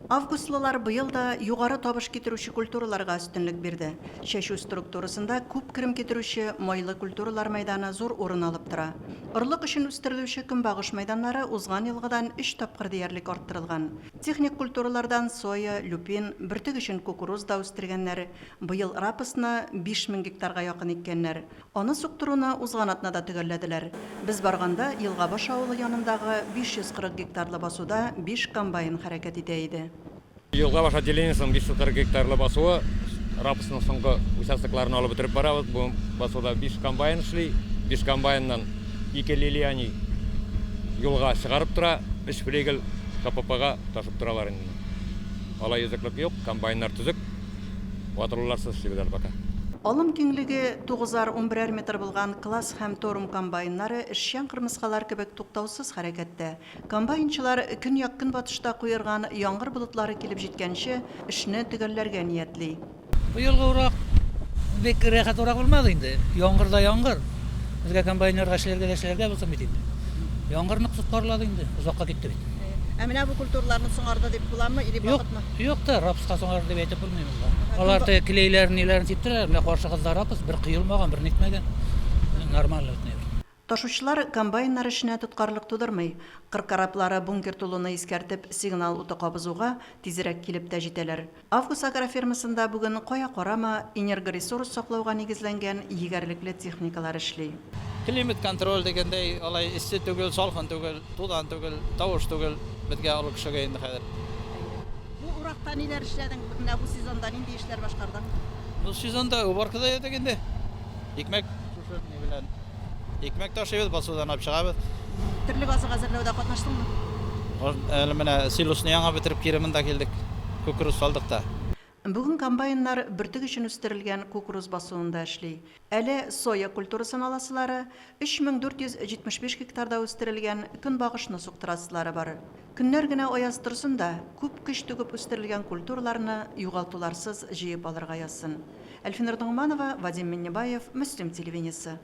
Августлылар быел да югары табыш китерүче культураларга өстенлек бирде. Чәчү структурасында күп керем китерүче майлы культуралар мәйданы зур урын алып тора. Орлык өчен үстерелүче көнбагыш мәйданнары узган елгыдан өч тапкыр диярлек арттырылган. Техник культуралардан соя, люпин, бөртек өчен кукуруз да үстергәннәр. Быел рапсны 5000 гектарга якын иккәннәр. Аны суктыруны узган атнада төгәлләделәр. Без барганда Елгабаш авылы янындагы 540 гектарлы басуда биш комбайн хәрәкәт итә иде. Елгабаш отделениесенең 540 гектарлы басуы, рапсның соңгы участокларын алып бетереп барабыз. Бу басуда биш комбайн эшли. Биш комбайннан ике Лилиани юлга чыгарып тора, өч флигель КППга ташып торалар инде. Алай өзеклек юк, комбайннар төзек. Ватылуларсыз эшлибез әле пока. Алым киңлеге тугызар-унберәр метр булган Класс һәм Торум комбайннары эшчән кырмыскалар кебек туктаусыз хәрәкәттә. Комбайнчылар көньяк-көнбатышта куерган яңгыр болытлары килеп җиткәнче эшне төгәлләргә ниятли. Быелгы урак бик рәхәт урак булмады инде. Яңгыр да яңгыр. Безгә комбайнерга эшләргә дә эшләргә булсын бит инде. Яңгыр нык тоткарлады инде, озакка китте бит. Ә менә бу культураларны соңарды дип буламы или вакытмы? Юк, юк та, рапска соңарды дип әйтеп булмый монда. Алар теге клейләрен, ниләрен сиптерәләр, менә каршыгызда рапс, бер коелмаган, бер нитмәгән. Нормально бөтен әйбер. Ташучылар комбайннар эшенә тоткарлык тудырмый. Кыр кораблары бункер тулуны искәртеп сигнал уты кабызуга, тизрәк килеп тә җитәләр. Август агрофирмасында бүген кая карама, энергоресурс саклауга нигезләнгән егәрлекле техникалар эшли. Климат контроль дигәндәй, алай эссе түгел, салкын түгел, тузан түгел, тавыш түгел безгә, олы кешегә инде хәзер. Әйе. Бу уракта ниләр эшләдең? Менә бу сезонда нинди эшләр башкардың? Бу сезонда уборкада йөрдек инде. Икмәк шушы ни белән. Икмәк ташыйбыз, басудан алып чыгабыз. Терлек азыгы әзерләүдә катнаштыңмы? Әле менә силосны яңа бетереп кире монда килдек. Кукуруз салдык та. Бүген комбайннар бөртек өчен үстерелгән кукуруз басуында эшли. Әле соя культурасын аласылары, 3475 гектарда үстерелгән көнбагышны суктырасылары бар. Көннәр генә аяз торсын да, күп көч түгеп үстерелгән культураларны югалтуларсыз җыеп алырга язсын. Әлфинур Ногманова, Вадим Миннебаев, Мөслим телевидениесе.